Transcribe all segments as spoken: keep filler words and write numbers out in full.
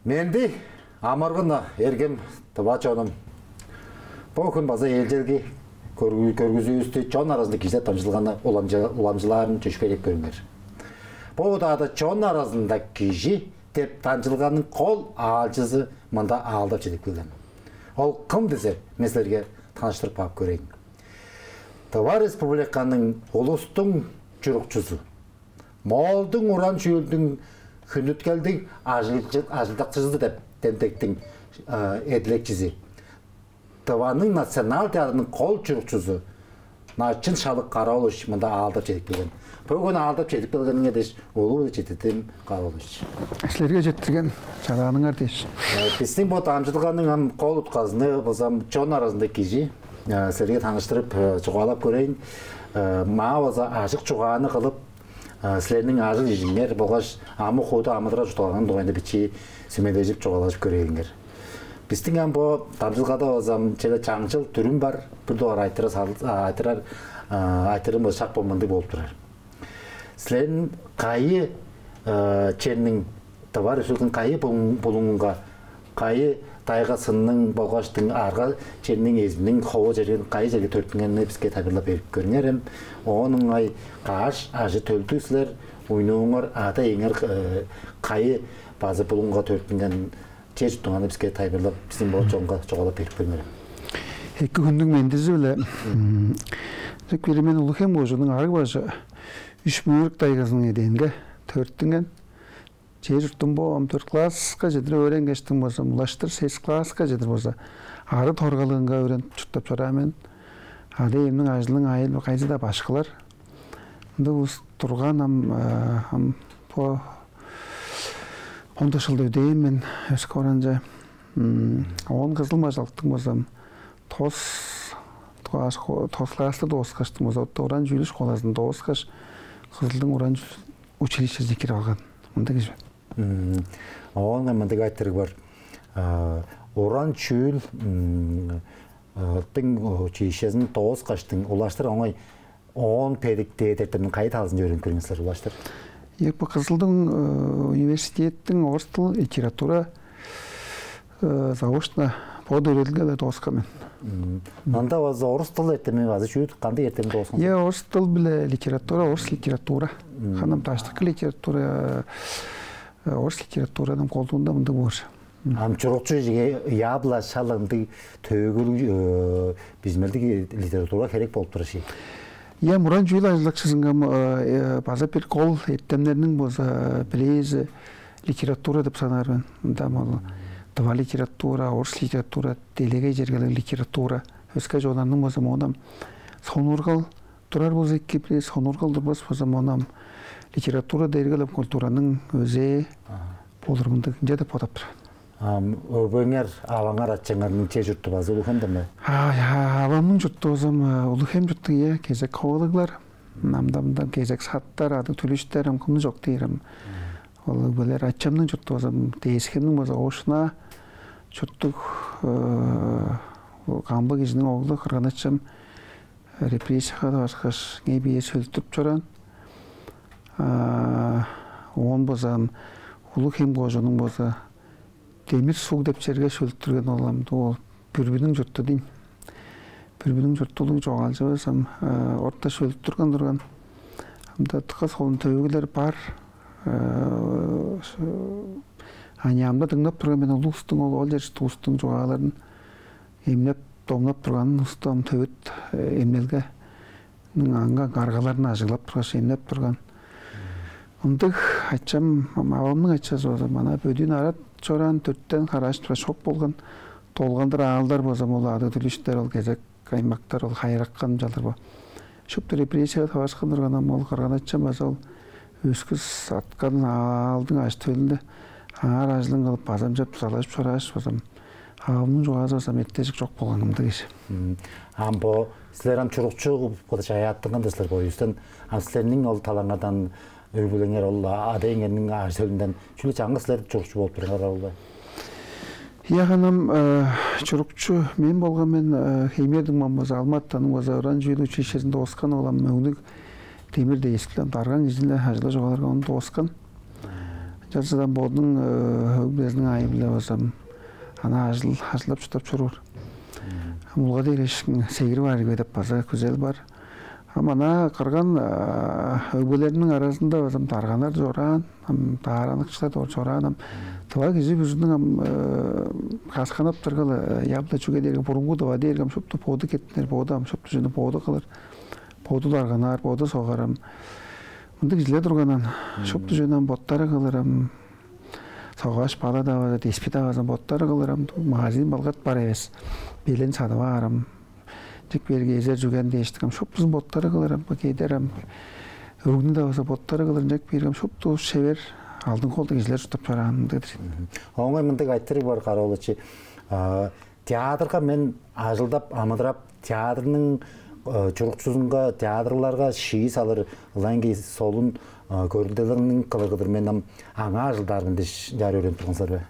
Менди амаргын, эргим тыва чонум. Бо хүн база ээлчеглиг көргү- көргүзүүвүстү «Чон аразында кижи» деп дамчыдылганы уламчы- уламчылаарын чөпшээреп көрүңер. Бо удаада «Чон аразында кижи» деп дамчыдылганың кол аалчызы мында аалдап чедип келген. Ол кым дизе, мен силерге таныштырып каап көрейн. Тыва Республиканың улустуң чурукчузу, Моолдуң уран чүүлдүң хүндүткелдиг ажылчы- ажылдакчызы деп демдектиң эдилекчизи, Тываның национал театрының кол чурукчузу Начын Шалык Кара-оолович мында аалдап чедип келген. Бөгүн аалдап чедип келгениңер дээш улуу-биле четтирдим, Кара-оолович. Силерге четтирген, чадааныңар дээш. Бистиң бо дамчыдылганың ам кол утказы болза «Чон аразында кижи». Силерге таныштырып, чугаалап көрейн. Маа база ажык чугааны кылып, силерниң ажыл-ижиңер болгаш амы-хууда амыдырал-чуртталгаңар дугайында бичии сүмележип, чугаалажып көрээлиңер. Бистиң ам бо дамчыдылгада болза чеде чаңчыл дүрүм бар, бир дугаар айтырар, айтырар айтырыым болза шак бо мындыг болуп турар. Силерниң кайы черниң, Тыва Республиканың кайы булуңунга, кайы тайгазының болгаштың арга черниң эзиниң хову черген кайы черге төрүттүнгенин биске тайылбырлап берип көрүңер эм. Оон ыңай каш ажы-төлдүг силер, уйнууңар, ада-иеңер кайы база булуңга төрүттүнген чер-чурттуңарны биске тайылбырлап, бистиң бо чонга чугаалап берип көрүңер эм. Эки хүннүң мендизи-биле. Чүк бири мен Улуг-Хем кожууннуң Арыг-Бажы, Үш-Мөөрүк тайгазының эдээнге төрүттүнген. Чер-чуртум бо ам дөрт класска чедир өөренгештиң болза, улаштыр сес класска чедир болза, Ары Торгалыынга өөренип чурттап чораан мен. Ада-иемниң ажылының айыл кайызы-даа башкылар. Ындыг улус турган ам, ам бо он тос чылда үдээн мен өске оранче. Оон Кызыл-Мажалыктың болза ам тос, тос классты дооскаштың болза, отту уран чүүл школазын дооскаш, Кызылдың уран чүүл училищезине кирип алган. Мындыг кижи мен. Оон мындыг айтырыг бар. Уран чүүл тың училищезин дооскаштың улаштыр оңой оон бедик дээдертен кайы талазынче өөренип келген силер улаштыр? Ийе, бо Кызылдың университеттиң орус дыл, литература заочно бо дөрелге-ле дооскан мен. Анда база орус дыл эртеми база чүү, кандыг эртеми дооскан? Е, орус дыл биле литература, орус литература. Ханам даштыкы литература, орус литератураның колдуунда мындыг боор. Ам чурукчу кижиге яблаш шалындыг төөгүл бижимелдиг литература херек болуп турар ши. Я, уран чүүл ажылдакчызынга база бир кол эртемнерниң база бирээзи литература деп санаар мен. Мында ол тыва литература, орус литература, делегей чергелиг литература, өске чоннарның база моон ам сонургал турар болза эки, бир сонургал турбас болза, моон ам литература дээрге-ле культураның өзээ болур мындыг ынча деп бодап турар. Ам өгбеңер, аваңар, ачаңарның чер чурту база Улуг-Хем даан бе? Авамның чурту болза ам Улуг-Хем чурту, ийе, кезек ховалыглар. Ам-даа мында кезек саттар, адыг-түлүштер, ам кымны чок дээр ам. Ол өгбелер. Ачамның чурту болза ам Тес-Хемниң болза Оошуна чурттуг, камбы кижиниң оглу, кырган-ачам репрессияга таварышкаш, ңээ-бие сөөлүттүрүп чораан. Оон болза ам Улуг-Хем кожууннуң болза Демир-Суг деп черге сөөлүттүрген, ол ам ол Бүрбүнүң чурту дийин. Бүрбүнүң чурттуглуг чогаалчывыс ам орта сөөлүттүрген турган. Ам-даа дыка солун төөгүлер бар. Аныяамда дыңнап турган мен улустуң, ол, ол чер улустуң чугааларын эмнеп, домнап турганын, улусту ам төвүт эмнелгениң аңгы каргаларын ажыглап тургаш, эмнеп турган. Ындыг. Ачам, авамның ачазы болза мана бөдүүн арат чораан, дөртен харааш тура шок болган. Долгандыр аалдар болза, ол адыг-түлүштер, ол кезек аймактар, ол Хайыракан, чалдыр бо. Шупту репрессияга таварышкан турган, ам ол кырган-ачам база ол өскүс аткан аалдың ажы-төлүнде аңаар ажылын кылып, база ынчап дузалажып чорааш, база авамның чугаазы база эртежик чок болган ындыг кижи. Ам бо силер ам чурукчу бода чаяаттынган-дыр силер боюстан. Ам силерниң ол талаңардан өг-бүлеңер, ол ада-иеңерниң ажы-төлүнден чүгле чаңгыс силер чурукчу болуп турган ол бе? Ийе, ханам, э, чурукчу мен болган мен, э, Хеймердиң мамбазы, Алматаның база уран чүүл училищезин дооскан, ол ам мөңнүг демир дээскилем дарган кижиниң-ле ажылы чугааларга, ону дооскан. Чарзыдан бодунуң, э, өг-бүлезиниң аайы-биле база ам ана ажыл ажылдап чурттап чоруур. Ам улга дээрешкин сегирип аар деп база күзел бар. Ам ана кырган, а, өгбелериниң аразында база ам дарганнар чораан, ам даараныкчылар доор чораан, ам тыва кижи бүрүзүнүң ам, э, касканап тургалы, э, явда чүге дээрге бурунгу тыва дээрге ам шупту боду кеттинер, боду ам шупту чүнү боду кылыр, боду дарганаар, боду согар ам. Мындыг кижилер турганнар, шупту чүнү ам боттары кылыр ам. Согаш бала-даа база, деспи-даа база боттары кылыр ам, магазин балгат бар эвес. Белен садып аар ам. Чек берге эзер-чүген дээштиг ам, шуптузун боттары кылыр ам, кедер ам. Өгнү-даа база боттары кылыр, чек берге ам, шупту шевер, алдын холдуг кижилер чурттап чораан дедир. Оңой мындыг айтырыг бар, Кара-оолович. А, театрга мен ажылдап, амыдырап, театрның, э, чурукчузунга, театрларга шии салыр, ылаңгыя солун, э, көрүлделерин кылыр кылдыр мен ам аңаа ажылдаар мен дээш, ынчаар өөренип турган силер бе?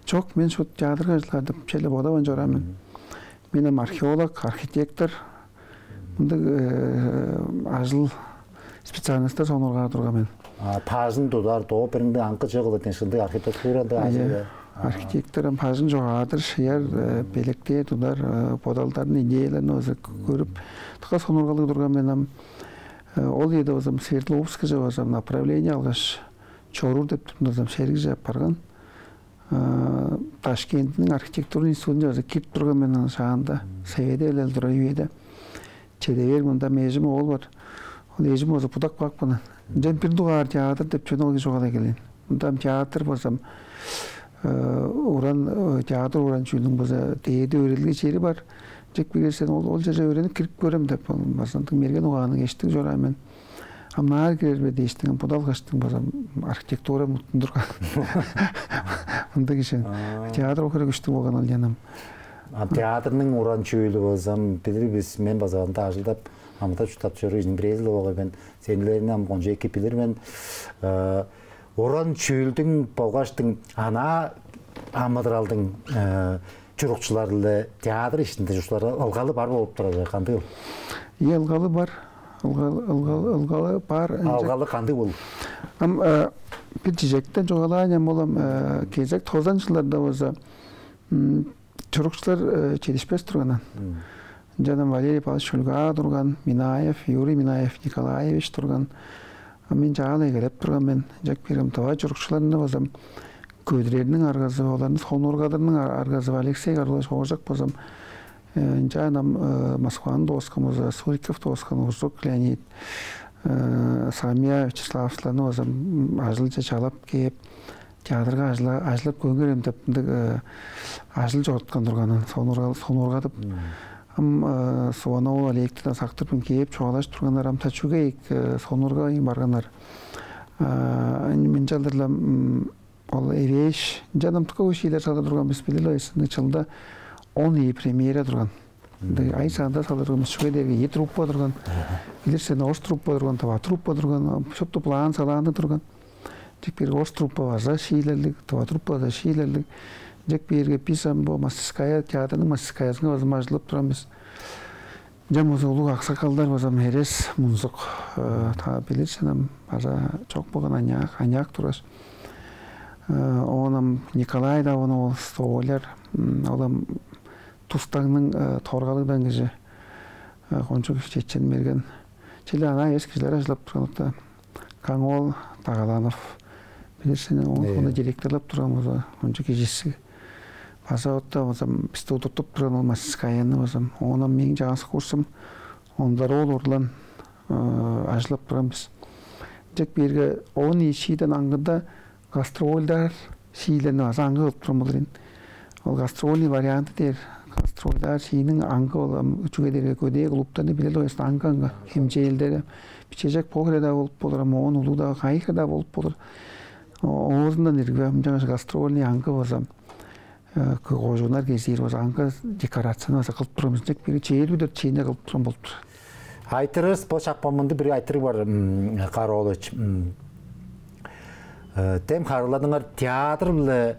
Чок, мен шуут театрга ажылдаар деп черле бодавайн чораан мен. Мен ам археолог, архитектор, мындыг, э, ажыл специальностьтар сонуургаар турган мен. А, бажын тудар, доо-береңде аңгы чыгылы дээш, ындыг архитектурада ажыл. Ийе. Архитектор ам бажын чогаадыр, шыяр, э, белеткээр, тудар, э, бодалдарын, идеяларын база көрүп, дыка сонуургалыг турган мен ам. Э, ол үеде база ам Свердловскиже база ам направление алгаш чоруур деп турумда, база ам шеригже апарган. Э, Ташкентиниң архитектурный институтунче база кирип турган мен ам шаанда, Совет Эвилелде турар үеде. Чеде бээр, мында ам эжим оол бар. Ол эжим болза будак бак бынан. Ынчан бир дугаар театр деп чүвени ол кижи чугаалай келген. Мында ам театр болза ам, э, уран, э, театр уран чүүлүнүң база дээди өөредилге чери бар. Чек бирге сен ол, ол черже өөренип кирип көрем деп, ол база ындыг мерген угаанныг эштиг чораан мен. Ам наар кирер бе дээштиң, ам будал кыштың база ам архитектура муттун турган. Мындыг кижи. Театр ол хире күштүг болган ол, чанам. А театрның уран чүүлү болза ам, билир бис, мен база ында ажылдап, амыдырап-чурттап чоруур кижиниң бирээзи-ле болгай мен. Сеңээ ам кончуг эки билир мен. Э, уран чүүлдүң болгаштың ана амыдыралдың, э, чурукчулары-биле, театр иштинде чурукчулары ылгалы бар болуп турар бе, кандыгыл? Ийе, ылгалы бар. Ылгалы, ылгалы, ылгалы бар. А ынча ылгалы кандыг болур? Ам, э, бир чижектен чугаалаайн ам, ол ам, э, кезек тозан чылдарда болза, м, чурукчулар, э, чедишпес турганнар. Ынчан ам Валерий Павлович Шульга турган, Минаев, Юрий Минаев Николаевич турган. А мен чаа-ла эгелеп турган мен. Чек бирге ам тыва чурукчуларны база ам көдүрерниң аргазы, оларны сонуургадарының ар-, аргазы, Алексей Кара-оолович Ооржак болза ам, э, ынчан ам, э, Москваны дооскан болза, Суриков дооскан, Урзук Леонид, э, Самия Вячеславовичиларны база ам, м, ажылче чалап кээп, театрга ажыла-, ажылдап көрүңерем деп, мындыг, э, ажыл чоруткан турганын сонуурга-, сонуургадып. Ам, э, Суван-оол Олегти-даа сактырбайн кээп чугаалажып турганнар, ам та чүге ийик, э, сонуургавайн барганнар. А, ынчалдыр-ла, м, ол эвээш, ынчан ам дыка хөй шиилер салыр турган бис, билир-ле сен, чылда он ийи премьера турган. Ай санында салыр турган бис, чүге дээрге ийи труппа турган. Билир сен, орус труппа турган, тыва труппа турган, шупту план салаанда турган. Чек бирге орус труппа база шиилерлиг, тыва труппа база шиилерлиг. Чек бирге бис ам бо мастерская, театрның мастерскаязынга база ам ажылдап турган бис. Ынчан болза улуг аксакалдар база ам Эрес, Мунзук, э, та билир сен ам, база чок болган аныяк, аныяк тургаш. Э, оон ам Николай-даа, оон ол столяр, м, ол ам Тус-Таңның, э, Торгалыгдан кижи, э, кончуг чечен-мерген. Чили анаа эвес кижилер ажылдап турган-дыр. Каң-оол Дагаланов, билир сен, оон, ийе, ону директорлап турган болза, кончуг кижизиг. База отта болза, бисти удуртуп турган ол мастерскаяны болза, оон ам мээң чаңгыс курсум, Ондар-оол Урлан, э, ажылдап турган бис. Чек бирге он ийи шииден аңгыда гастрольдаар шиилерни база аңгы кылып турган болур ийин. Ол гастрольный варианты дээр, гастрольдаар шииниң аңгы ол ам, чүге дээрге көдээ клубтарны билир-ле болгай сен, аңгы-аңгы хемчээлдери. Бичежек бо хире-даа болуп болур, ам оон улуг-даа, кайы хире-даа болуп болур. О-, оозундан ирги, ынчангаш гастрольный аңгы база, э, кы-, кожууннар кезиир база аңгы декорацияны база кылып турган бис. Чек бирге чээрби дөрт шиини кылып турган болуп тур. Айтырыыс, бо шак бо мындыг бир айтырыг бар, м, Кара-оолович. М, э, дем харыыладыңар, театр-биле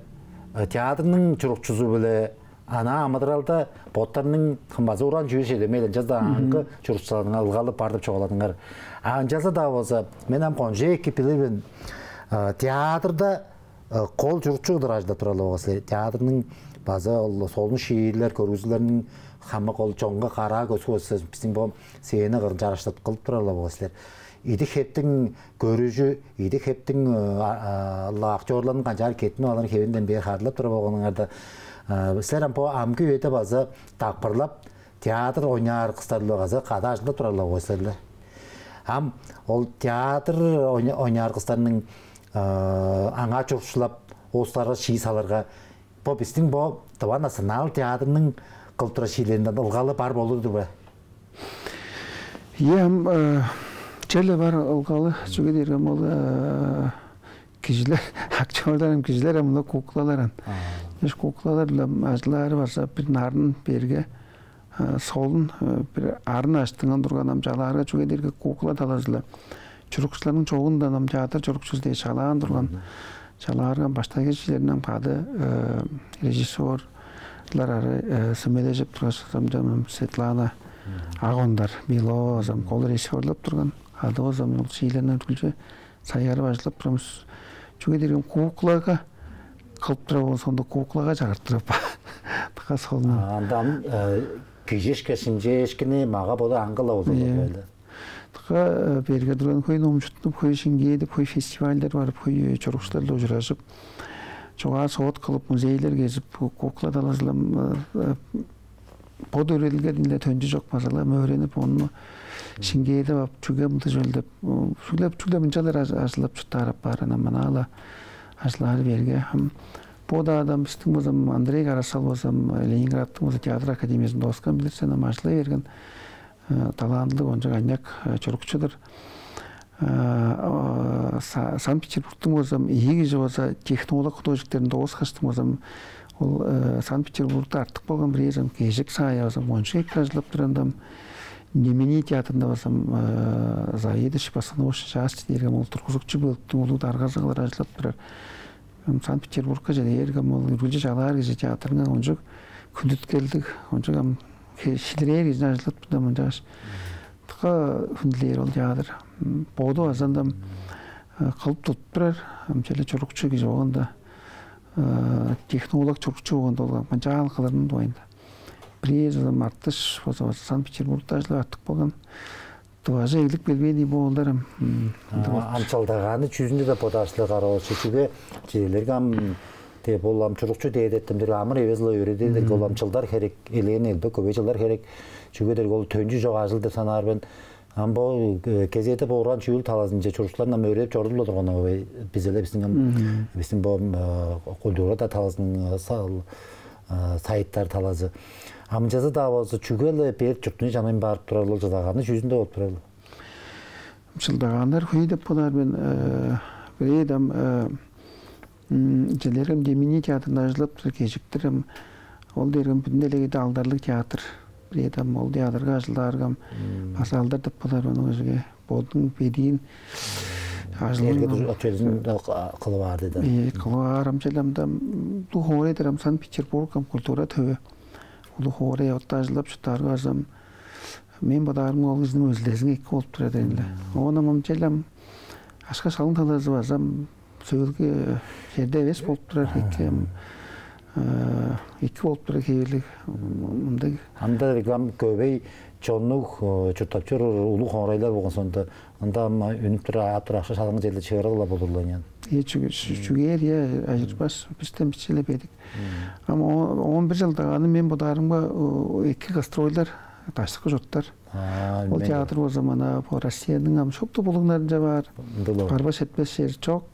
Театрның чурукчузу-биле анаа амыдыралда боттарының хымбазы уран чүүл чедемейлен чазда аңгы чурукчуларның ылгалы бар деп чугааладыңар. А ынчалза-даа болза, мен ам кончуг эки билир мен. Театрда кол чурукчу кылдыр ажылдап турар-ла болган силер. Театрның база ол солун шиирлер, көргүзүглерниң хамык ол чонга караа көскү болза, биздиң бо сцена кырын чараштырып кылып турар-ла болган силер. Идик-хептиң көрүжү, идик-хептиң актерларның канчаар кеттинип алырын хевинден бээр харыылап турар болганыңарда, силер ам бо амгы үеде база дакпырлап, театр ойнаар кыстар-ла база кады ажылдап турар-ла болгай силер. Ам ол театр ойнаар кыстарның аңаа чурукчулап, улустарга шии салырга, бо бистиң бо Тыва национал театрның кылып турар шиилеринден ылгалы бар болур-дур бе? Ийе, ам черле бар ылгалы, чүге дээрге ам ол кижилер, актерлар ам, кижилер ам, мына куклалар ам. Эш куклалар-ла ажылаары барза, бир нарын берге солун, бир арын ажыттынган турган ам чалаарга, чүге дээрге кукла талазы-ла чурукчуларның чогундан ам театр чурукчузу дээш чалаан турган. Чалаарга баштайгы кижилерин ам кады режиссерлар ары сүмележип тургаш, ам Светлана Ак Ондар Белова ам кол режиссерлап турган. Кады болза ам ол шиилерни үргүлчү сайгарып ажылдап турар бис. Чүге дээрге куклага кылып турар болган соонда, куклага чагыртырып дыка солун. Анда ам кижи ишкеш, ынча эшкини мага-боду аңгы-ла болду. Ийе. Дыка берге турган хөй номчуттунуп, хөй шиңгээдип, хөй фестивальдар барып, хөй чурукчулар-ла ужуражып, чугаа-соот кылып, музейлер кезип, кукла талазы-ла ам бо төрелгеден-ле төнчү чок база-ла мөөренип, ону шиңгээдип ап, чүге мындыг чүвел деп, чүглеп, чүглеп ынчалдыр ажылдап чурттаар апаар, ынам мынаа-ла ажылдаар берге. Ам бо-даа адам бистиң болза ам, Андрей Карасал болза ам, Ленинградтың болза театр академиязын дооскан, билир сен, ам ажылдай берген талантылыг, кончуг аныяк чурукчу-дур. Санкт-Петербургтуң болза ам ийи кижи болза технолог художниктерин дооскаштың болза ам, ол Санкт-Петербургда артып калган бирээзи ам Кежик Саая болза ам кончуг эки ажылдап турар. Ында ам Немени театрында болза ам заведующий постановочной части дээрге ам ол тургузукчу бөлүктүң улуг даргазы кылдыр ажылдап турар. Ам Санкт-Петербургка чеде бээрге ам ол үргүлчү чалаар кижи, театрынга кончуг хүндүткелдиг, кончуг ам шилирээр кижини ажылдап турда, мынчааш дыка хүндүлээр ол театр. Боду база ында ам кылып тудуп турар, ам черле чурукчу кижи болганда, технолог чурукчу болганда, ол канчаар кылырының дугайында. Бирээзи ам Артыш болза, болза Санкт-Петербургда ажылдап артып калган. Тываже эглип келбээн ийи бо оолдар ам. Ам чылдагааны чүзүнде-даа бодаашлыг кара болчу, чүге чижээлээрге ам деп ол ам чурукчу дээдеттимдир, амыр эвес-ле өөредээлдерге ол ам чылдар херек, элээн элбек көвей чылдар херек. Чүге дээрге ол төнчү чок ажыл деп санаар мен. Ам бо кезээде бо уран чүүл талазынче чурукчуларны ам өөредип чорудуп-ла турган овай, бизеле бистиң ам, бистиң бо культура-даа талазының сайыттар талазы. Амчазы-даа болза, чүге-ле бээр чуртунче чанайн барып турар ол, чылдагааны чүзүнде болуп турар ол? Чылдагааннар хөй деп бодаар мен. Бирээдам, чилерим демини театрында ажылдап турар, кежиктирим. Ол дээргем бүдүн делегейде алдарлыг театр. Бирээдам ол театрга ажылдааргам база алдар деп бодаар мен. Ол жерге бодуң бедиин ажылын отелин кылып аар деди. Кылып аарам челемдам. Улуг хоорайдырам, Санкт-Петербургам культура төвү. Улуг хоорай отта ажылдап чурттаарга базам мен бодаарымга ол кижиниң өзүлдезиң эки болуп турар дээн-ле. Оон ам ынчалам ашка шалың талазы базам сөөлгү черде эвес болуп турар, эки ам эки болуп турар хевирлиг мындыг. Анда ам көвей чоннуг чурттап чоруур улуг хоорайлар болгон соонда, ында ам үнүп тура ап тура ашка шалың черде чыырыгла болурлар ыян. Э, чүге-, чү-, чүгээр, я, ажырбас, бистен бичеле бедик. Ам о-, он бир чылдагааны мен бодаарымга эки гастрольдар даштыкы чурттар. Ол театр болза мана бо Россияның ам шупту булуңнарынча бар. Барбаш этпес чери чок.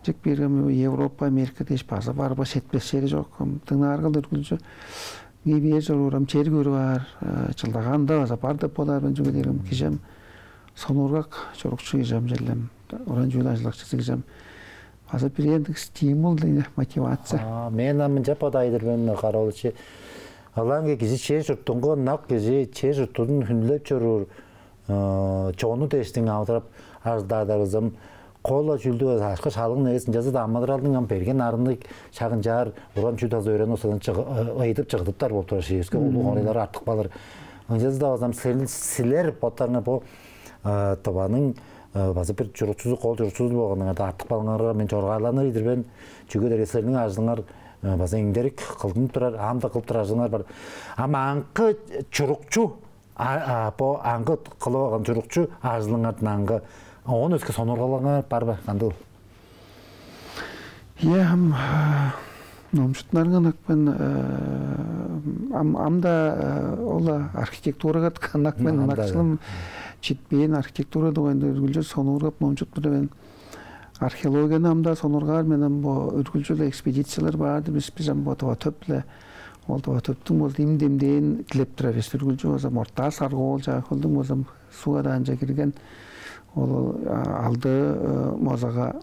Чек биргем Европа, Америка дээш база барбаш этпес чери чок. Дыңнаарга үргүлчү. Ии бээр чоруурам чер көрүп аар, чылдагаанда база бар деп бодаар мен. Чүге дээрге кижем сонуургак чорукчу кижем черлем. Уран чүүл ажылакчысы кижем. База бир эндик стимул дене, мотивация. Мен ам мынча бодайдыр мен, Каролович. Алаңгы кижи чер чурттуңга, ынак кижи чер чурттуун хүндүлеп чоруур чону дээштиң авдырап ажылдаардарызым. кол-ла чүүлдү, ашкы шалың эвес, ынчалза-даа амыдыралдың ам берген арынныг шагын чаар уран чүү-даа өөренип, ооң соонда ыйдып чыгыдыптар болуп турар, шиириңерге улуг хоорайлар артып калыр. Ынчалза-даа база силер боттарыңар бо Тываның база бир чурукчузу, кол чурукчузу болганыңарда артып калгаңарга мен чоргаарланыр ийик мен. Чүге дээрге силерниң ажылыңар база эңдерик кылдынып турар, ам-даа кылып турар ажылыңар бар. Ам аңгы чурукчу, бо аңгы кылып алган чурукчу ажылыңардан аңгы оон өске сонуургалыңар бар бе? Кандыгыл? Ийе, ам номчуттунарынга ынак мен. Ам ам-даа ол архитектурага ынак мен. Ынакшылым читпээн, архитектура дугайында үргүлчү сонуургап номчуп тур мен. Археологияны ам-даа сонуургаар мен. Ам бо үргүлчү-ле экспедициялар баар-дыр бис, бис ам бо Тыва төп-биле, ол Тыва төптүң болза им-демдээн дилеп турар бис. Үргүлчү болза Мортаа Саргоол чаа хөлдүң болза суг адаанче кирген, ол Алды Мозага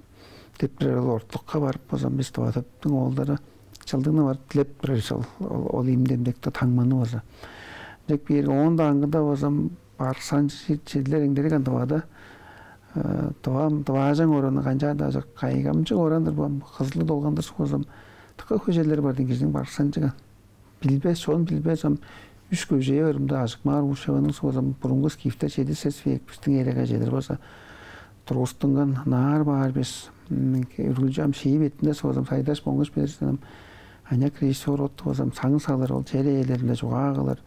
деп турар, ол ортулукка барып болза бис Тыва төптүң оолдары чылдың-на барып дилеп турар бис ол, ол, ол им-демдекти, таңманы болза. Дег бээр оон-даа аңгыда болза барыксанчыг черлер эңдерик ам Тывада. Тывам, тываажаң ораны канчаар-даа ажык кайгамчык оран-дыр бо ам, Кызылды долгандыр суг болза, дыка хөй черлер бар деңгизиниң барыксанчыган. Билбес, чон билбес ам, үш көжээ бар мында: Ажык-Маар, Усть-Шабаның суг болза, бурунгу скифтер чеди-сес век, бистиң эрага чедир болза тургустунган. Ынаар баар бис. Үргүлчү ам шии бетинде суг болза, Сайдаш Боңгуш билир сен ам, аныяк режиссёр оттуг болза, саң салыр, ол чер ээлеринде чугаа кылыр,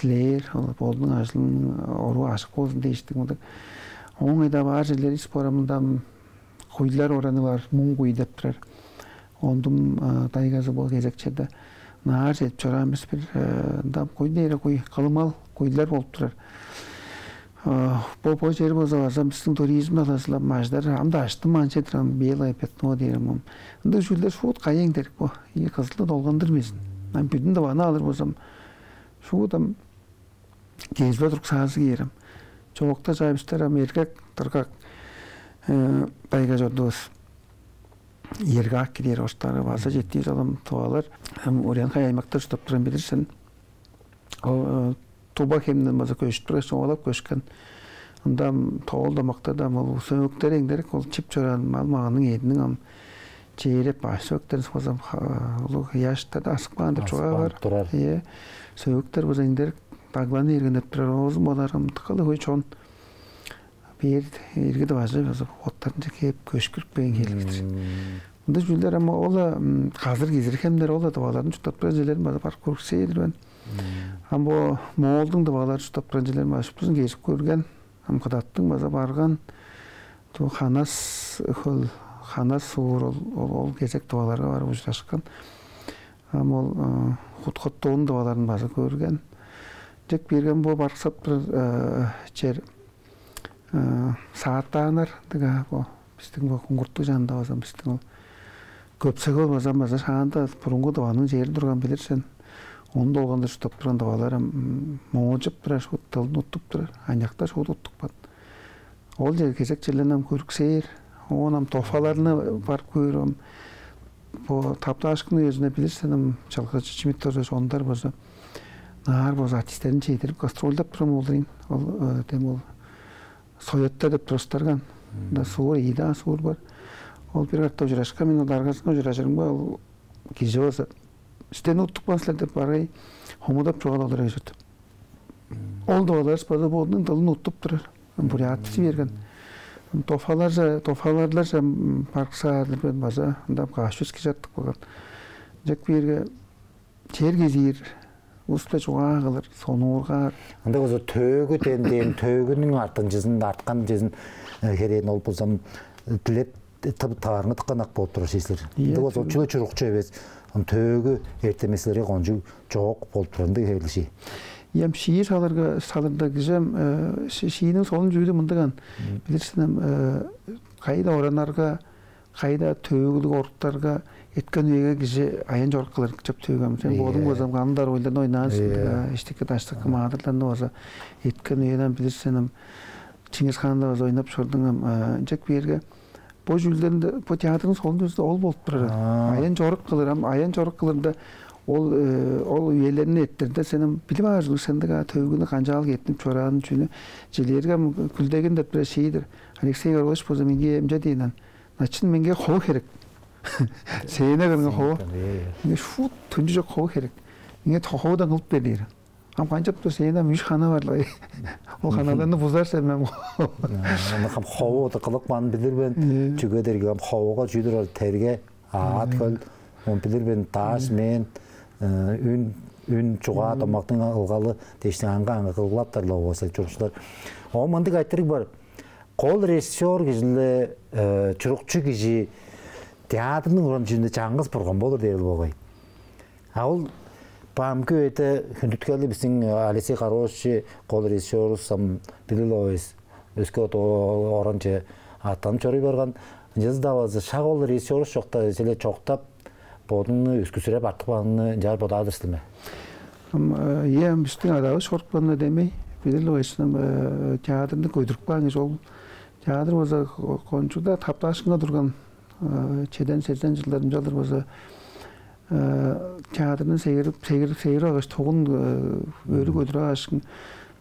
дилээр, ол бодунуң ажылының оруу ажык болзун дээштиг мындыг. Оон кайда баар черлер ис борамында ам, Куйлар ораны бар, Муң-Куй деп турар. Ондум тайгазы бо кезек черде. Ынаар чедип чораан бис бир, ында куй дээри куй, кылымал куйлар болуп турар. Бо, бо чер болза база бистиң туризм талазы-ла мажыдар, ам-даа аштым манчедир ам, белое пятно дээр ам. Ындыг чүүлдер шуут кайы эңдерик бо, и Кызылды долгандыр безин. Ам бүдүн Тываны алыр болза ам, шуут ам кезбе туруксаазы кээр ам. Чоокта чаа бистер ам Эргак, Дыргак тайга чордувус. Эргак кидер оштары база четти чалым тывалар. Ам Урянхай аймакта чурттап турган билир сен. Ол Туба хемден база көжүп тургаш, чугаалап көшкен. Ында ам тоол домактарда ам ол сөөктер эңдерик, ол чип чораан мал-маганның эъдиниң ам чээреп, аъш-сөөктер болза улуг ыяштарда асып каан деп чугаа бар. Турар. Ийе. Сөөктер болза эңдерик дагланы иргинеп турар, оозун болар ам дыка-ла хөй чон бээр ирги тыважы база боттарынче кээп көшкүрүп кээн херек-тир. Мындыг чүүлдер ам ол-ла, казыр-кизир хемдер, ол-ла тываларның чурттап турган черлерин база барып көрүксээр-дир мен. Ам бо Моолдуң тывалары чурттап турган черлерин база шуптузун кезип көрген, ам Кыдаттың база барган, ту Ханас хөл, Ханас суур, ол, ол, ол кезек тываларга барып ужурашкан. Ам ол Хут-Хоттуунуң тываларын база көрген. Чек берген бо барыксап турар чер Сааттааннар дег, бо бистиң бо Куңгуртуг чанында база бистиң ол Көпсегөл база, база шаанда бурунгу тываның чери турган билир сен. Ону долгандыр чурттап турган тывалар ам моожуп турар, шуут дылын уттуп турар, аныяктар шуут уттупкан. Ол чер кезек черлен ам көрүксээр. Оон ам тофаларны барып көөр ам. Бо таптаашкын үезинде билир сен ам, чылгычы чимит тоже чондар база наар база артистерин чедирип гастрольдап турган болдурайн. Ол тем ол Соятта деп турустарган. Да суур ийи-даа суур бар. Ол бир катта ужурашкан, мен ол даргазынга ужуражырымга, ол кижи болза силерни уттупкан силер деп баргай хомудап чугаалап олура бижирди. Ол тываларыс база бодунуң дылын уттуп турар. Бурятцы берген. Тофаларже, тофаларларже барыксаар-дыр мен база ында каш чүс кижи артып калган. Ынчак биирге чер кезиир, улус-биле чугаа кылыр, сонуургаар. Ында болза төөгү ден дээн, төөгүнүң артынчызын, арткан чезин херээн ол болзам дилеп таарыңы тыпкан ак болуп турар силер. Ында болза чүле чурукчу эвес, ам төөгү эртемеслерге кончуг чоок болуп турар ындыг хевелиши. Ям шии салырга, салырда кижем шииниң солун чүүлү мындыган. Билир сен ам, кайда оранарга, кайда төөгүлүг оруктарга, эткен үеге кижи аян чорук кылыр чоп төөгем. Сен бодуң болзам кандар ойларны ойнаан сен, иштики даштыкы маадырларны болза эткен үеден билир сен ам, Чингис хаанда база ойнап чордуң ам. Ынчак биерге бо чүүлдеринде, бо театрдың солун чүүлү ол болуп турар. Аян чорук кылыр ам, аян чорук кылырында Ол, э, ол үелерни эрттерде сен ам билип аар ужурлуг сен дег, а, төөгүнү канчаал кеттинип чораанын, чүнү. Чижээлээрге, ам Күлдегин деп турар шиидер. Алексей Кара-оолович болза меңээ мынча дээн аан: «Начын, меңээ хову херек. Сцена кырынга хову. Сцена, э. Меңээ шуут төнчү чок хову херек. Меңээ то-, ховудан кылып бер», — дээр. Ам канчап тур, сценам үш хана бар-ла. Ол ханаларны бузар сен, мен. Аны ам хову-даа кылып каан билир мен. Э. Чүге дээрге ам ховуга чүү турар, терге, аът, хөл, ону билир мен, дааш, мээн, э, үн, үн, чугаа, домактың ылгалы дээштиң аңгы-аңгы кылгалаптар-ла болгай чурукчулар. Оон мындыг айтырыг бар. Кол режиссёр кижи-ле, э, чурукчу кижи театрның уран чүүнде чаңгыс бурган болур дээр болгай. А ол бо амгы үеде хүндүткелдиг бистиң Алексей Кара-оолович кол режиссёрувус, ам билир-ле болгай бис, өске о-, оранче аттанып чоруй барган. Ынчалза-даа болза шак ол режиссёрувус чокта, силер чоктап, бодуңну өскүсүреп артып кааныңны ынчаар бодаар-дыр силер бе? Ам, э, ийе, ам бистиң адавыс чорупканына дөмей, билир-ле болгай сен, ам, э, театрны көдүрүп каан кижи ол. Театр болза ко-, кончуг-даа таптаашкынга турган, э, чеден, сезен чылдар, ынчалдыр болза, э, театрны сегирип, сегирип, сегирип алгаш, тогун, э, өрү көдүрүп алгаш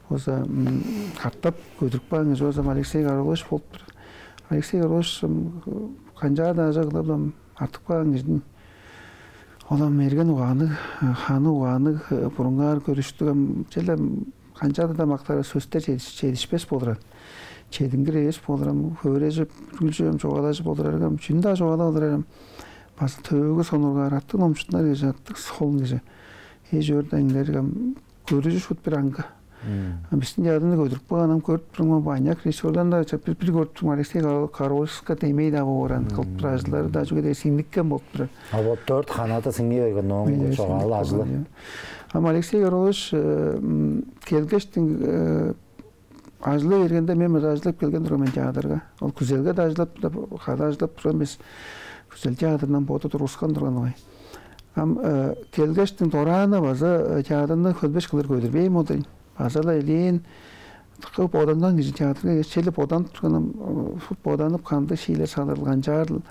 болза, м, катап көдүрүп каан кижи болза Алексей Кара-оолович болуп тур. Алексей Кара-оолович, м, канчаар-даа ажа кылып-ла артып каан кижи-дир. Ол ам мерген угаанныг, ханы угаанныг, бурунгаар көрүштүг, ам черле ам канчаар-даа мактаарга сөстер чедиш-, чедишпес болур аан. Чедингир эвес болур ам, хөөрежип, үргүлчү ам чугаалажып олурарга ам, чүнү-даа чугаалап олурар ам. База төөгү сонуургаар, артык номчуттунар кижи, артык солун кижи. Эш-өөрден эңнерик ам, көрүжү шуут бир аңгы. Мм. А бистиң театрны көдүрүп каан, ам көрүп тур мен, бо аныяк режиссёрларны-даа бир, бир көрүп тур мен, Алексей Кара-, Кара-ооловичиге дөмей-даа боор аан, кылып турар ажылдары-даа, чүге дээрге сиңниккен болуп турар. А вот дөрт ханада сиңни берген, ооң Ийе, чогаал сиңнип ажылы. Калган, ийе. Ам Алексей Кара-оолович, э, м, келгештиң, э, ажылдай бергенде, мен база ажылдап келген турган мен театрга. Ол күзелге-даа ажылдап, кады ажылдап турган эвес. Күзел театрындан боду тургускан турган болгай. Ам, э, келгештиң дораан-на база, э, театрны хөлбеш кылдыр көдүрбээн болду ийин. База-ла элээн дыка боданган кижи театрга кээш, черле боданып турган, ам, э, шуут боданып, кандыг шиилер салырыл, канчаарыл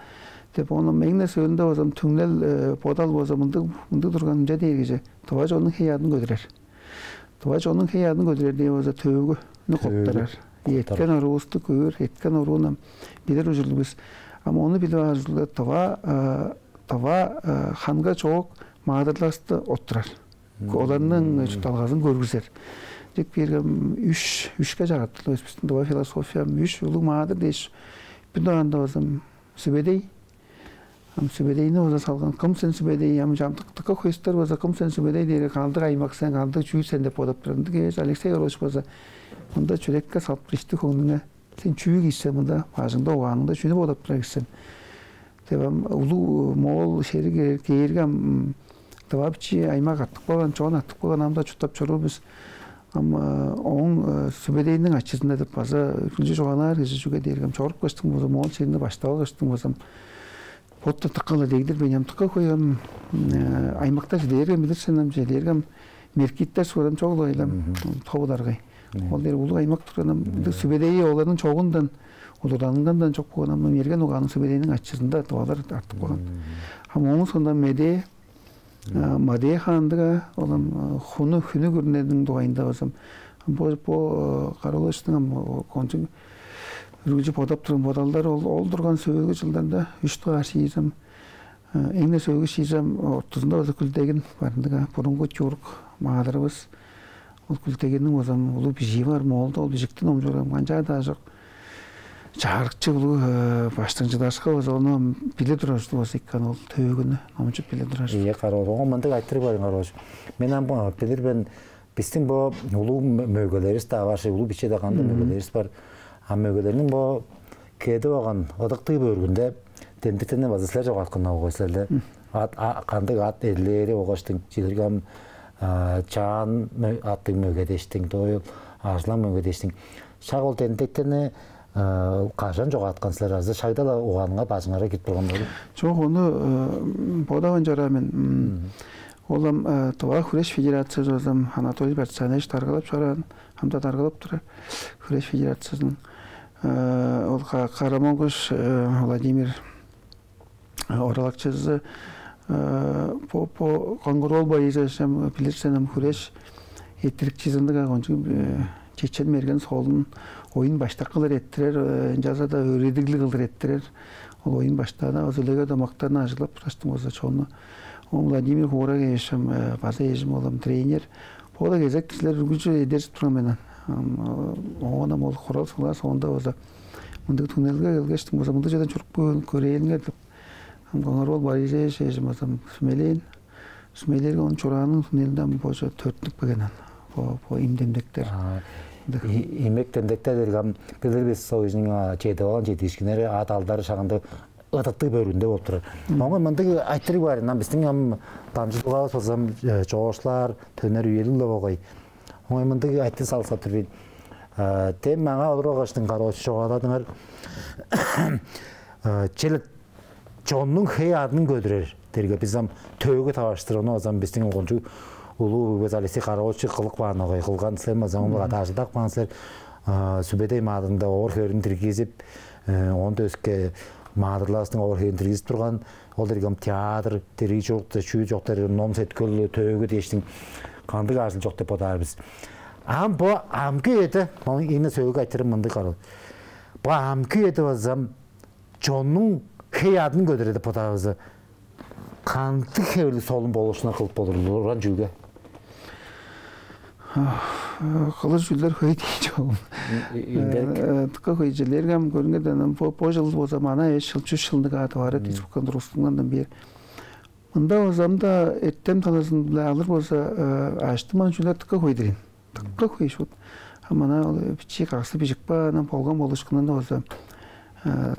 деп, ону эң-не сөөлүнде болза түңнел, э, бодал болза мындыг, мындыг турган, мынча дээр кижи: «Тыва чоннуң хей-аъдын көдүрер. Тыва чоннуң хей-аъдын көдүрер» дээр болза, төөгүнү, төөгү коптарар. Коптарар. Эрткен оруувусту көөр, эрткен орууну билир ужурлуг бис. Ам ону билип аар ужурлуг тыва, э, тыва, э, ханга чоок маадырларывысты оттурар. Мм. Оларның чуртталгазын көргүзер. Дик бирге, м, үш, үшке чагыртылып эвес, бистиң тыва философия, ам үш улуг маадыр дээш, бир дугаарында болза, м, Сүбедей. Ам Сүбедейни болза салган. «Кым сен, Сүбедей?» Ам чамдык дыка хөстер болза, «Кым сен, Сүбедей?» дээрге, «Кандыг аймак сен, кандыг чүү сен?» деп бодап турар. Ындыг эвес, Алексей Кара-оолович болза, мында чүрекке салып тур, ишти-хөңнүңе. «Сен чүү кижи сен мында, бажыңда, угааныңда чүнү бодап турар кижи сен?» Деп ам улуг моол шериг кээрге, ам, м, Тыва бичии аймак артып калган, чон артып калган, ам-даа чурттап чоруур бис. Ам, э, ооң, э, Сүбедейниң ачызында деп база үргүлчү чугаалаар кижи, чүге дээрге ам чоруп каштың болза, моол шеригни баштап алгаштың болза, ам бот-даа дыка-ла дегдирбейн, ам дыка хөй ам, э, аймактар чүдээрген билир сен, ам чүдээрген ам меркиттер суурам чогул ойлам, мгм, тобу-даргай. Мгм. Ол дээрге улуг аймак турган ам, мгм, Сүбедейи оларның чогундан, удурланынгандан чок болган ам, мерген угаанның Сүбедейниң ачызында тывалар артып калган. Мгм. Ам ооң соонда Медээ, мгм, а, Мадээ хаандыг, а, ол ам, а, хуну, хүнү күрүнениң дугайында болза ам. Бо, бо, э, Кара-ооловичтиң ам, о, кончуг үргүлчү бодап турган бодалдары ол, ол турган сөөлгү чылдарда үш дугаар шиизим, э, эң-не сөөлгү шиизим ортузунда болза Күлтегин бар ындыг, а, бурунгу чурт маадырывыс. Ол Күлтегинниң болза ам улуг бижии бар, моолда ол бижикти номчуурга ам канчаар-даа чок. Чагырыкчы улуг, э, баштыңчыдашка болза ону ам билип турар ужурлуг болза экен, ол төөгүнү номчуп билип турар. Ийе, Кара-оолович. Оон мындыг айтырыг бар, Кара-оолович. Мен ам, а, билир мен, бистиң бо улуг мө-, мөгелеривис-даа бар, улуг-биче-даа кандыг, мгм, мөгелеривис бар. А мөгелерниң бо кедип алган ыдыктыг бөргүнде демдектерни база силер чогааткан болгай силер-ле. Мгм. Ат, а, кандыг ат эрлээри болгаштың, чидирги ам, а, Чаан мө-, аттыг мөге дээштиң, Дойул, Арзылаң мөге дээштиң. Шак ол демдектерни, а, кажан чогааткан силер, азы шагда-ла угааныңар, бажыңарга кирип турган болду? Чок, ону, э, бодавайн чораан мен. М. Мгм. Ол ам, э, Тыва хүреш федерациязы болза ам Анатолий Бартсанович даргалап чораан, ам-даа даргалап турар хүреш федерациязының. Э, ол Ка-, Кара-Монгуш, э, Владимир, э, оралакчызы, Э, бо бо Коңгар-оол Байыжы ышкаш, билир сен, ам хүреш эрттирикчизи ындыг, а кончуг, э, чечен-мерген солун, оюн-баштакылар эрттирер, э, ынчалза-даа өөредиглиг кылдыр эрттирер. Ол оюн-баштаан, ол үлегер домактарын ажыглап тургаштың болза чонну. Оон Владимир Хуурак эжим, э, база эжим, ол ам тренер. Бо-даа кезек кижилер үргүлчү эдержип турган мен. Ам, э, оон ам ол хурал-суглаа соонда болза мындыг түңнелге келгештиң болза, мындыг черден чуруп кө-, көрээлиңер деп. Ам Коңгар-оол Байыжы эжим база сүмелээн. Сүмелээрге, ону чурааның түңнелинде ам бо чо-, төрүттүнүп келген ам. Бо, бо им-демдектер. А, ындыг. И-, имек демдектер дээрге ам билир бис, союзунуң, а, чедип алган чедиишкиннери, а, далдары шагында ыдыктыг бөргүнде болуп турар. Мм. Оңой мындыг айтырыг бар. Ынам бистиң ам дамчыдылгавыс болза ам, э, чоокшулаар, төнер үели-ле болгай. Оңой мындыг айтырыг салыксап тур мен. Э, дем маңаа олургаштың, Кара-оолович, чугааладыңар. Э, чел чоннуң хей-аъдын көдүрер дээрге, бис ам төөгү таварыштыр, ону база ам бистиң кончуг улуг бис Алексей Кара-оолович кылып каан болгай, кылган силер, база ам ылгада ажылдап каан силер. А, Сүбедей маадырында овур-хевирин диргизип, э, оон-даа өске маадырларывыстың овур-хевирин диргизип турган, ол дээрге ам театр, дириг чурукта, чүү чок дээрге ном-сеткил, төөгү дээштиң кандыг ажыл чок деп бодаар бис. Ам бо амгы үеде, ону ийне сөөлгү айтырыым мындыг, Кара-оол. Бо амгы үеде база ам чоннуң хей-аъдын көдүрер деп бодаарывыста, кандыг хевирлиг солун болуушкуннар кылып болур, уран чүүлге? Кылыр чүүлдер хөй дийин чогум. М, и-, ийин берик. Э, дыка хөй чүвелерге ам көрүңер даан, ам бо, бо чыл болза, маңаа беш чыл, чүс чылдыг аъды бар, республиканың тургустунгандан бээр. Мында болза ам-даа эртем талазын-биле алыр болза, э, ажыттынмаан чүүлдер дыка хөй-дүр ийин. Дыка хөй шуут. А маңаа ол, э, бичии кагсы бижип каан, ам болган болуушкунунда болза, э,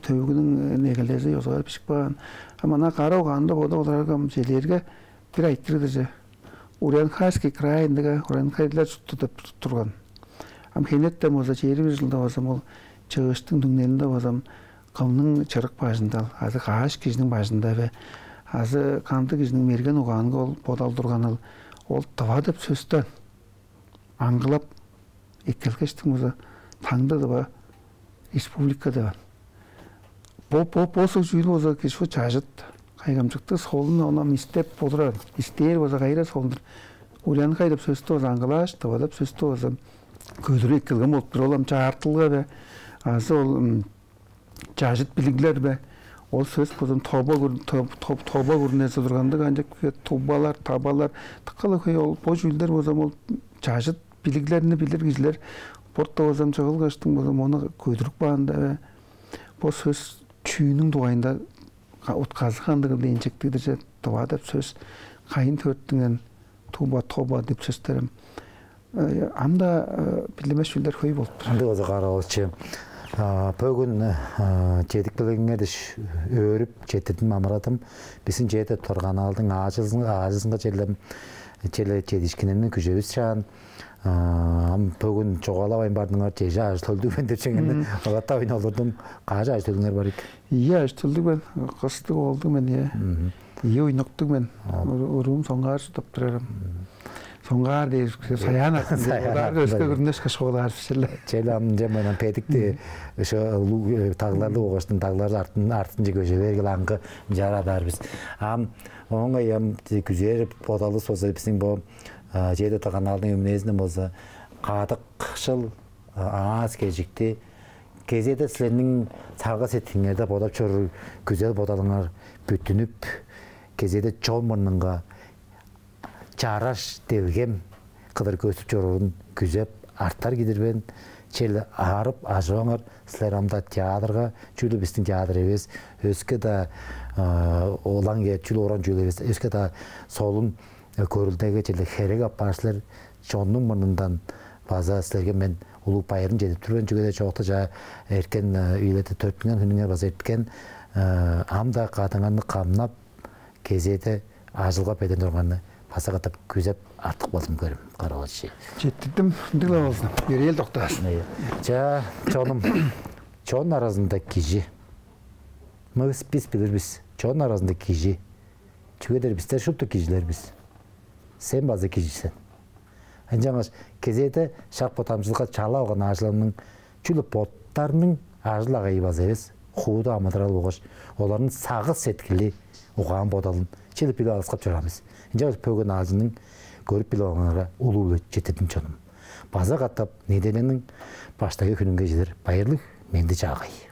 төөгүнүң негелдези ёзугаар бижип каан. А маңаа Кара угаанда бода оларга ам чижээлээрге бир айтырыг-дыр че. Урянхайский край ындыг-ла, Урянхайлар чурту деп турган. Ам хенертен болза, чээрби бир чылда болза, ол чыыштың түңнелинде болза, кымның чырык бажында-ыл, азы каш кижиниң бажында бе, азы кандыг кижиниң мерген угаанга ол бодал турган-ыл, ол Тыва деп сөстү аңгылап эккелгештиң болза, таңды Тыва республика деп ам. Бо, бо, бо суг чүүл болза, кижи бо чажыт, кайгамчыктыг солун, ону ам истеп болурар, истээр болза, кайы хире солун-дур. Урянхай деп сөстү болза аңгылааш, Тыва деп сөстү болза көдүрүп эккелген болуп тур. Ол ам чаартылга бе, азы ол, м, чажыт билиглер бе? Ол сөс болза ам тоба күр-, тоб-, тоб-, тоба күрүнези турган-дыр, ынчап тубалар, табалар, дыка-ла хөй. Ол бо чүүлдер болза ам ол чажыт билиглерни билир кижилер борта болза ам чыгылгаштың болза ам ону көдүрүп каан-даа бе? Бо сөс чүүнүң дугайында ка-, утказы кандыгыл дээн чектиг-дир че, Тыва деп сөс кайыын төрүттүнген, туба, тоба деп сөстер ам. Э, ам-даа, э, билдинмес чүүлдер хөй болуп тур. Ындыг болза, Кара-оолович, а, бөгүн, а, чедип келгениңер дээш өөрүп четтирдим, амырадым. Бистиң Че деп турар каналдың аажызынга, аажызынга черле, черле чедиишкиннерни күзевис чаан. А, ам бөгүн чугаалавайн бардыңар, чеже ажы-төлдүг мен деп чеңгени. Мгм. Ылатап ойна олурдум. Каш ажы-төлүңер бар ийик? Ийи ажы-төлдүг мен, кыстыг, оолдуг мен, ийе. Мгм. Ийи уйнуктуг мен. Ор-, оруум соңгаар чурттап турарым. Мгм. Соңгаар дээр, Саян артында. Саян артында. Олар өске күрүнеш каш олар бишеле. Чел ам ынча мынам бедикти, ошо улуг, э, тагларлыг болгаш, таглар артын, артынче көже бергил, аңгы ынчаар адаар бис. Ам оон ам күзээр бодалывыс болза, бистиң бо, а, Че деп турар каналдың өмүнээзинден болза, кадыкшыл, а, аас-кежикти, кезээде силерниң сагыш-сеткилиңерде бодап чоруур күзел-бодалыңар бүттүнүп, кезээде чон мурнунга чараш, делгем кылдыр көстүп чоруурун күзеп артар кижи-дир мен. Чел аарып-ажываңар, силер ам-даа театрга, чүгле бистиң театр эвес, өске-даа, а, олаң-, чүгле уран чүүл эвес, өске-даа солун, э, көрүлдеге черле херек апаар силер. Чоннуң мурнундан база силерге мен улуг байырын чедирип тур мен, чүге дээрге чоокта чаа эрткен, э, үелерде төрүттүнген хүнүңер база эрткен, э, ам-даа кадыңарны камнап, кезээде ажылга белен турганны база катап күзеп артып калдым, көрем, Кара-оолович. Четтирдим, ындыг-ла болзун. Йөрээл доктаазын. Э, чаа, чонум, чон аразында кижи. Мыс, бис билир бис, чон аразында кижи. Чүге дээрге бистер шупту кижилер бис. Сен база кижи сен. Ынчангаш кезээде шак бо дамчыдылга чалап алган аалчыларның чүгле боттарының ажыл-агыйы база эвес, хууда амыдырал болгаш оларның сагыш-сеткили, угаан-бодалын чедип билип алыксап чораан бис. Ынчангаш бөгүн аалчының көрүп билип алганыңарга улуу-биле четтирдим, чонум. База катап неделяның баштайгы хүнүнге чедир байырлыг, менди-чаагай.